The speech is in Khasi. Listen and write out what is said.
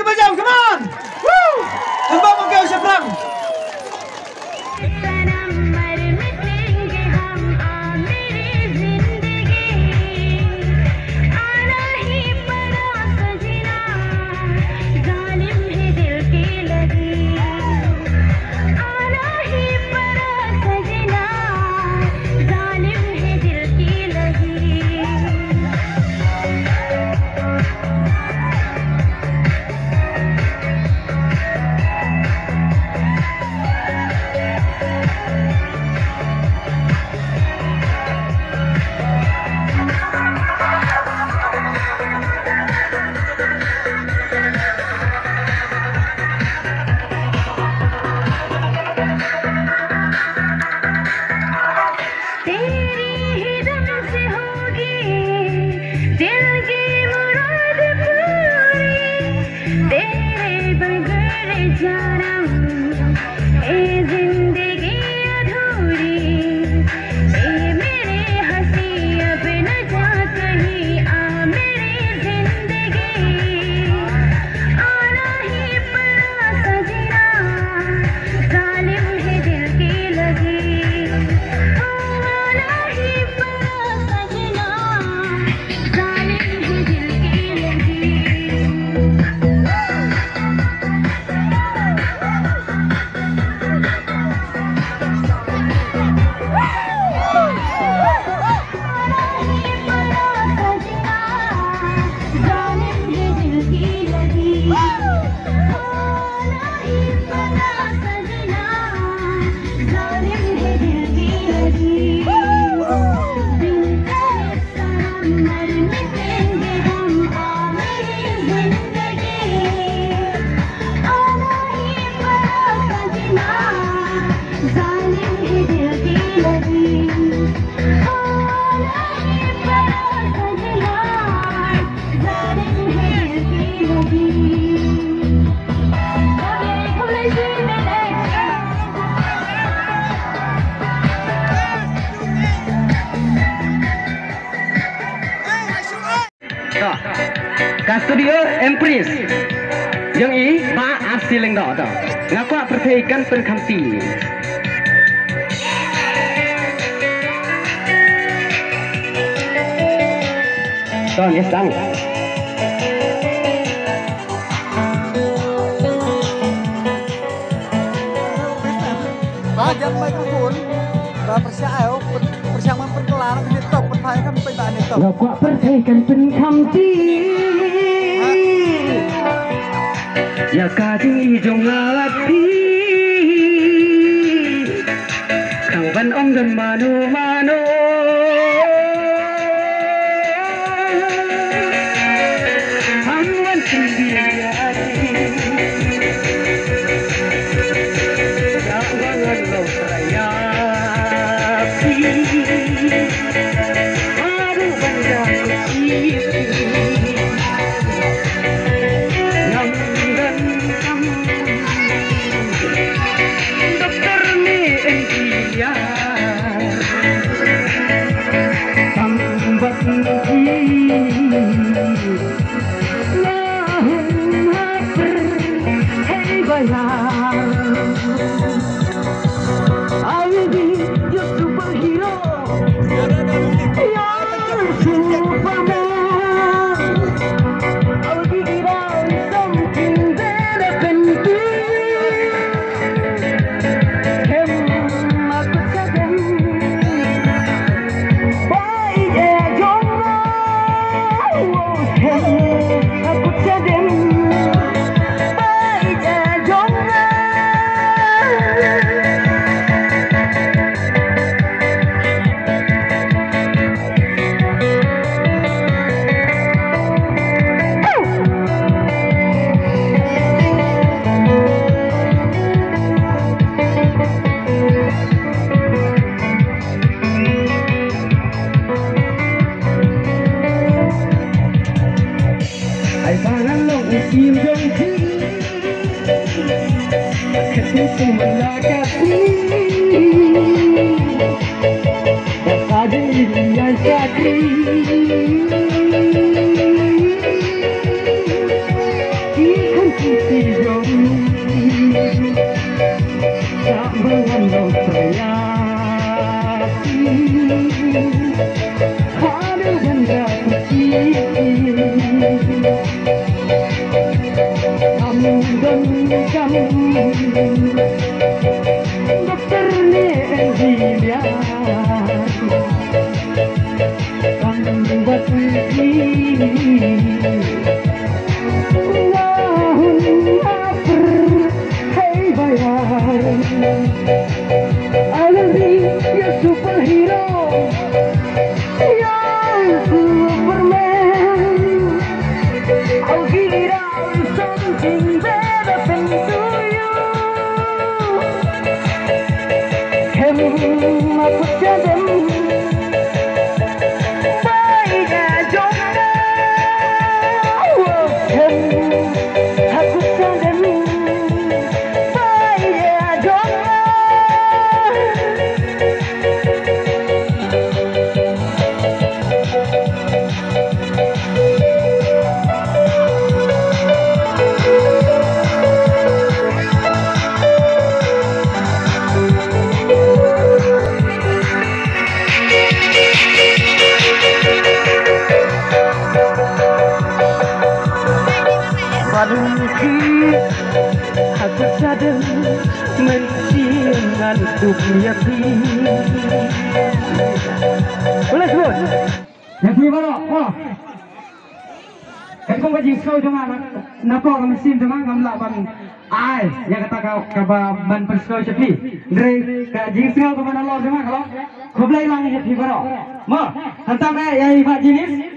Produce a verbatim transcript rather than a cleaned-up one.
बजाओ, come on! Woo! तुम बाबू के उसे प्राण। सनम मर मिटेंगे हम, आ मेरी जिंदगी। आना ही पड़ा सजना, जालिम है दिल की लगी। आना ही पड़ा सजना, जालिम है दिल की लगी। तेरी ही दम से होगी दिल की मुराद पूरी, तेरे बगैर जानम ए जिंदगी अधूरी। ए मेरे हंसी अब न जा कहीं, आ मेरी जिंदगी। आना ही पड़ा सजना, जालिम है दिल की लगी। ओ आना ही पड़ा सजना, जालिम है दिल की लगी। Ka, ka studio Empress. Jong i Bah Arsi Lyngdoh to. Nga kwah pyrthei kan pynkhamti. To ngi sdang. Ba jan microphone. Ba pyrshah ayo, pyr-, pyrshah man pyrkela na kane top, pyrshah kan pynta ne top. Nga kwah pyrthei kan pynkhamti. Ïa ka jingïeit jong nga la phi. Khlem ban ong don mano mano. Am wan sendiri. Ai ba ngan long u tim jong phi. Ka tim kum la ka tim. Ba ka dei ïa shakri. Ki khun Donkam doktor ne engineer, kam wat ki. Nga hun apr hei bayar. Alari ya superhero, ya Superman. I'll give it all, something better than to you. Hem, aku tadem, baik aja. Hem, aku tadem, baik aja. Balum ki aku sadar mensian ngan duk ïa phi. Boleh sebut? Ïa phi baroh. Oh. Katkum ka jingsngew jong nga na, na pdeng ka mynsiem jong nga ngam lah ban ai ïa kata ka, kaba ban pynsngew sha phi. Hynrei ka jingsngew kaba nalor jong nga ka long khublei lang ïa phi baroh. Mo, hangta me ïa i Bah Jinis.